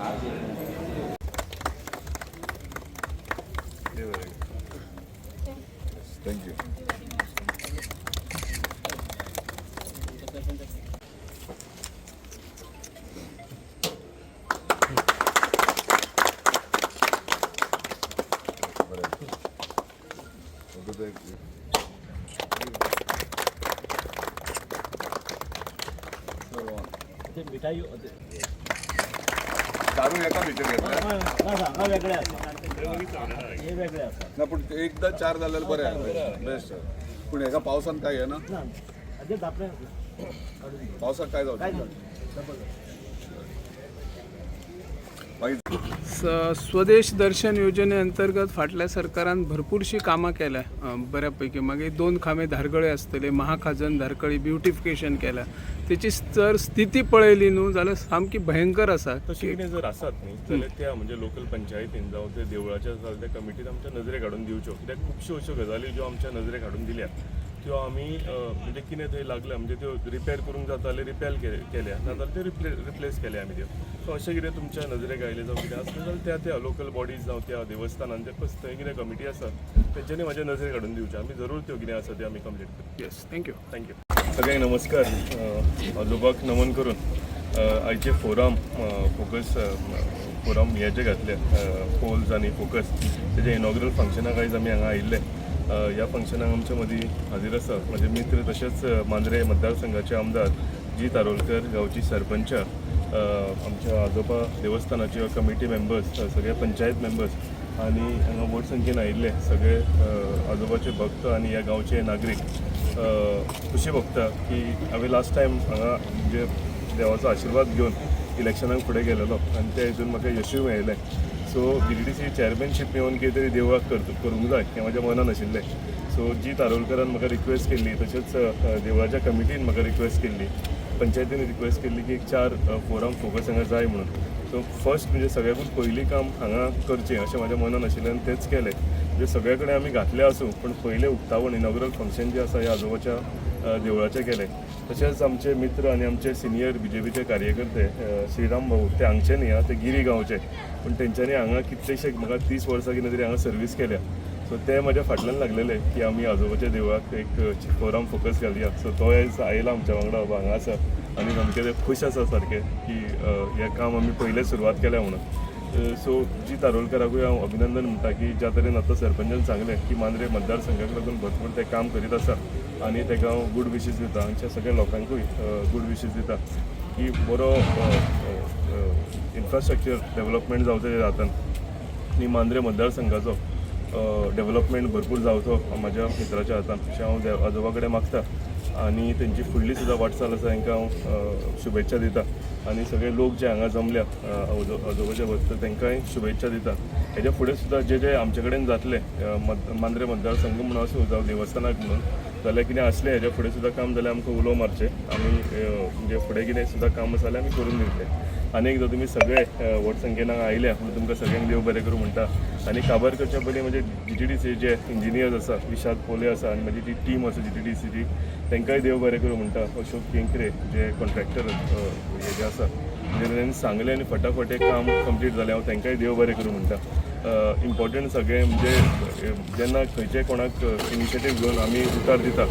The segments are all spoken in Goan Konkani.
Thank you. ते मिठाई. दारू एका भितर घेतल्या. ना, हांगा वेगळे आसा, हे वेगळे आसा. ना, पूण एकदा चार जाल्यार बरें, बेस्ट. पूण हेका पावसान काय येना. ना, ते धापणे काडून दे. पावसाक काय काय जावचें? जालें, डबल. मागीर स्वदेश दर्शन योजने अंतर्गत फाटल्या सरकारान भरपूरशी कामां केल्या बऱ्यापैकी. मागीर दोन खांबे धारगळे आसतले, महाखाजन धारकळी ब्युटिफिकेशन केल्या. तेची जर स्थिती पळयली न्हू जाल्यार सामकी भयंकर आसा. तशें कितें जर आसात न्ही जाल्यार त्या म्हणजे लोकल पंचायतीन जावं ते देवळाच्या जाल्यार त्या कमिटीन आमच्या नजरेक हाडून दिवच्यो, कित्याक खुबश्यो अश्यो गजाली ज्यो आमच्या नजरेक हाडून दिल्या त्यो आमी म्हणजे कितें थंय लागल्या, म्हणजे त्यो रिपेर करूंक जाता जाल्यार रिपेर केल्या, ना जाल्यार त्यो रिप्लेस केल्या आमी त्यो. सो अशें कितें तुमच्या नजरेक आयलें जावं कितें आसलें जाल्यार त्या त्या लोकल बॉडीज जावं त्या देवस्थानांचे थंय कितें कमिटी आसा तेंच्यांनी म्हाज्या नजरेक हाडून दिवच्यो. आमी जरूर त्यो कितें आसा त्यो आमी कंप्लीट करतले. Yes, thank you. Thank you. सगळ्यांक नमस्कार. आजोबाक नमन करून आयचे फोरम फोकस फोरम हे जे घातले पोल्स आनी फोकस तेजे इनॉग्रल फंक्शनाक आयज आमी हांगा आयिल्ले. ह्या फंक्शनाक आमच्या मदीं हाजीर आसा म्हजे मित्र तशेंच मांद्रे मतदारसंघाचे आमदार जी तारोलकर, गांवची सरपंच, आमच्या आजोबा देवस्थानाचे कमिटी मेंबर्स, सगळे पंचायत मेंबर्स आनी हांगा व्हड संख्येन आयिल्ले सगळे आजोबाचे भक्त आनी ह्या गांवचे नागरीक. खुशी भोगता की हांवें लास्ट टायम हांगा म्हणजे देवाचो आशिर्वाद घेवन इलेक्शनाक फुडें गेलेलो आनी त्या हितून म्हाका यशूय मेळिल्लें. सो जीटीडीसी चॅरमॅनशीप मेळोवन कितें तरी देवळाक करूंक जाय हें म्हाज्या मनान आशिल्लें. सो जी तारोलकरान म्हाका रिक्वेस्ट केल्ली, तशेंच देवळाच्या कमिटीन म्हाका रिक्वेस्ट केल्ली, पंचायतीन रिक्वेस्ट केल्ली की एक चार फोरम फोकस हांगा जाय म्हणून. सो फर्स्ट म्हणजे सगळ्याकून पयलीं काम हांगा करचें अशें म्हाज्या मनान आशिल्लें आनी तेंच केलें. म्हणजे सगळे कडेन आमी घातलें आसूं, पूण पयलें उक्तावण, इनॉग्रल फंक्शन जें आसा हें आजोबाच्या देवळाचें केलें. तशेंच आमचे मित्र आनी आमचे सिनियर बीजेपीचे कार्यकर्ते श्रीराम भाऊ, ते हांगचे न्ही आं, ते गिरी गांवचे, पूण तेंच्यांनी हांगा कितलेशे म्हाका 30 वर्सां कितें तरी हांगा सर्वीस केल्या. सो ते म्हाज्या फाटल्यान लागलेले की आमी आजोबाच्या देवळाक एक फोरम फोकस घालया. सो तो आयज आयला आमच्या वांगडा, बाबा हांगा आसा आनी सामके ते खूश आसा सारके की हें काम आमी पयलें सुरवात केल्या म्हणून. सो जी तारोलकराकूय हांव अभिनंदन म्हणटा की ज्या तरेन आतां सरपंचान सांगलें की मांद्रे मतदारसंघाक लागून भरपूर ते काम करीत आसा आनी ताका हांव गूड विशीस दिता. हांगच्या सगळ्या लोकांकूय गूड विशीस दिता की बरो इन्फ्रास्ट्रक्चर डेवलपमेंट जावचो तेज्या हातान आनी मांद्रे मतदारसंघाचो डेवलपमेंट भरपूर जावचो म्हाज्या मित्राच्या हातान अशें हांव आजोबा कडेन मागता आनी तेंची फुडली सुद्दां वाटचाल आसा तांकां हांव शुभेच्छा दिता आनी सगळे लोक जे हांगा जमल्या आजोबाच्या भक्त तांकांय शुभेच्छा दिता. हेज्या फुडें सुद्दां जे जे आमचे कडेन जातले, मांद्रे मतदारसंघ म्हणून आसूं जावं देवस्थानाक म्हणून जाल्यार कितें आसलें हेज्या फुडें सुद्दां काम जाल्यार आमकां उलो मारचें. आमी म्हणजे फुडें कितें सुद्दां काम आसा जाल्यार आमी करून दितले. आनी एकदां तुमी सगळे व्हड संख्येन हांगा आयल्या म्हणून तुमकां सगळ्यांक देव बरें करूं म्हणटा. आनी काबार करच्या पयलीं म्हणजे जीटीडीसी जे इंजिनियर्स आसा, विशाद पोले आसा आनी म्हाजी जी टीम आसा जीटीडीसीची, तांकांय देव बरें करूं म्हणटा. अशोक केंकरे जे कॉन्ट्रॅक्टर हे जे आसा, म्हणजे तांणी सांगलें आनी फटाफट हें काम कंप्लीट जालें, हांव तांकांय देव बरें करूं म्हणटा. इम्पॉर्टंट सगळें म्हणजे जेन्ना खंयचेय कोणाक इनिशिएटीव घेवन आमी उतार दिता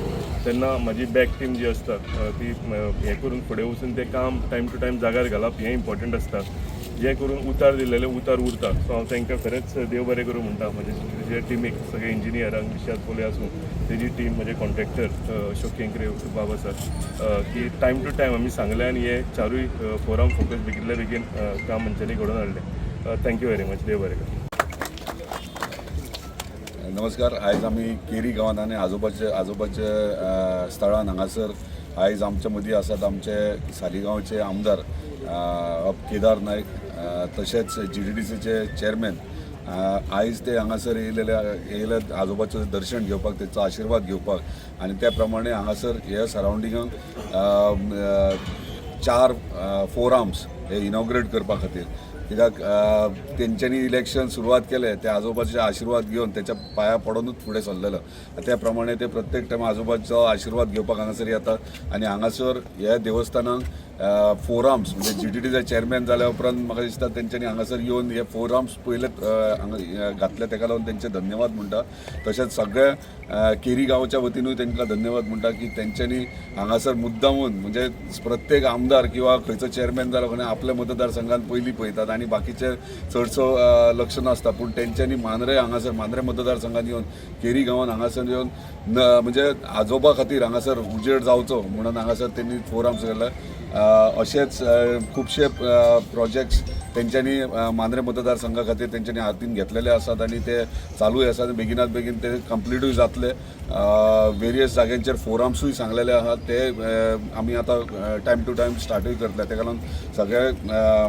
तेन्ना म्हाजी बॅक टीम जी आसता ती हें करून फुडें वचून तें काम टायम टू टायम जाग्यार घालप हें इम्पॉर्टंट आसता, जें करून उतार दिलेलें उतार उरता. सो हांव तांकां खरेंच देव बरें करूं म्हणटा. म्हजे जे टिमीक सगळे इंजिनियरांक, विशाद पोले आसूं, तेजी टीम, म्हजे कॉन्ट्रॅक्टर अशोक केंकरे बाब आसा की टायम टू टायम आमी सांगलें आनी हे चारूय फोरम फोकस बेगितल्या बेगीन काम म्हणच्यांनी घडोवन हाडलें. Thank you very much. देव बरें करूं. नमस्कार. आयज आमी केरी गांवांत आनी आजोबाचे स्थळान हांगासर आयज आमच्या मदीं आसात आमचे सालिगांवचे आमदार केदार नायक, तशेंच जीटीडीसीचे चेअरमॅन. आयज ते हांगासर येयलेले येयले आजोबाचें दर्शन घेवपाक, तेचो आशिर्वाद घेवपाक आनी त्या प्रमाणे हांगासर ह्या सरावंडिंगाक चार फोर आर्म्स हे इनॉग्रेट करपा खातीर, कित्याक तेंच्यांनी इलेक्शन सुरवात केलें ते आजोबाचे आशिर्वाद घेवन, तेच्या पांया पडोनूच फुडें सरलेलो. त्या प्रमाणे ते प्रत्येक टायम आजोबाचो आशिर्वाद घेवपाक हांगासर येतात आनी हांगासर ह्या देवस्थानाक फोरम्स म्हणजे जीटीडीचे चेअरमॅन जाल्या उपरांत म्हाका दिसता तेंच्यांनी हांगासर येवन हे फोरम्स पयले हांगा घातले, तेका लागून तेंचे धन्यवाद म्हणटा. तशेंच सगळे केरी गांवच्या वतीनूय तांकां धन्यवाद म्हणटा की तेंच्यांनी हांगासर मुद्दामून म्हणजे प्रत्येक आमदार किंवा खंयचो चेअरमॅन जालो खंय आपल्या मतदारसंघात पयलीं पळयतात आनी बाकीचे चडसो लक्ष नासता, पूण तेंच्यांनी मांद्रे हांगासर मांद्रे मतदारसंघात येवन केरी गांवान हांगासर येवन म्हणजे आजोबा खातीर हांगासर उजेड जावचो म्हणून हांगासर तेंणी फोरम्स केले. अशेच खुबशे प्रोजेक्ट्स तेंच्यांनी मांद्रे मतदारसंघा खातीर तेंच्यांनी हातीन घेतलेले आसात आनी ते चालूय आसात, बेगिनात बेगीन ते कंप्लिटूय जातले. वेरियस जाग्यांचेर फोरम्सूय सांगलेले आहात, ते आमी आतां टायम टू टायम स्टार्टूय करतले. तेका लागून सगळे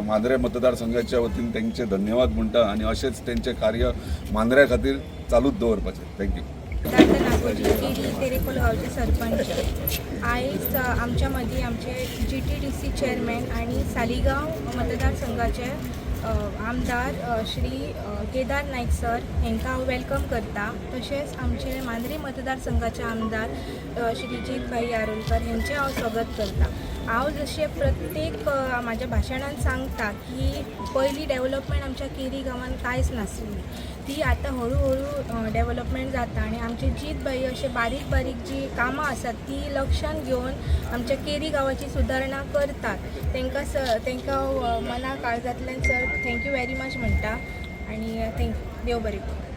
मांद्रे मतदारसंघाच्या वतीन तेंचे धन्यवाद म्हणटा आनी अशेंच तेंचें कार्य मांद्र्या खातीर चालूच दवरपाचें. Thank you. Siddharth Nagoji, केरी तेरेखोल गांवचे सरपंच. आयज आमच्या मदीं आमचे जीटीडीसी चेअरमॅन आनी सालिगांव मतदारसंघाचे आमदार श्री केदार नायक सर हांकां हांव welcome करता. तशेंच आमचे मांद्रे मतदारसंघाचे आमदार श्री जीत भाई आरोलकर हेंचें हांव स्वागत करता. हांव जशें प्रत्येक म्हाज्या भाशणान सांगता की पयलीं डेवलपमेंट आमच्या केरी गांवान कांयच नासली, ती आतां हळू हळू डेवलपमेंट जाता आनी आमचे जीत भाई अशे बारीक बारीक जी कामां आसात ती लक्षान घेवन आमच्या केरी गांवाची सुदारणा करतात. तांकां तांकां हांव मना काळजांतल्यान sir thank you very much म्हणटा आनी thank, देव बरें करूं.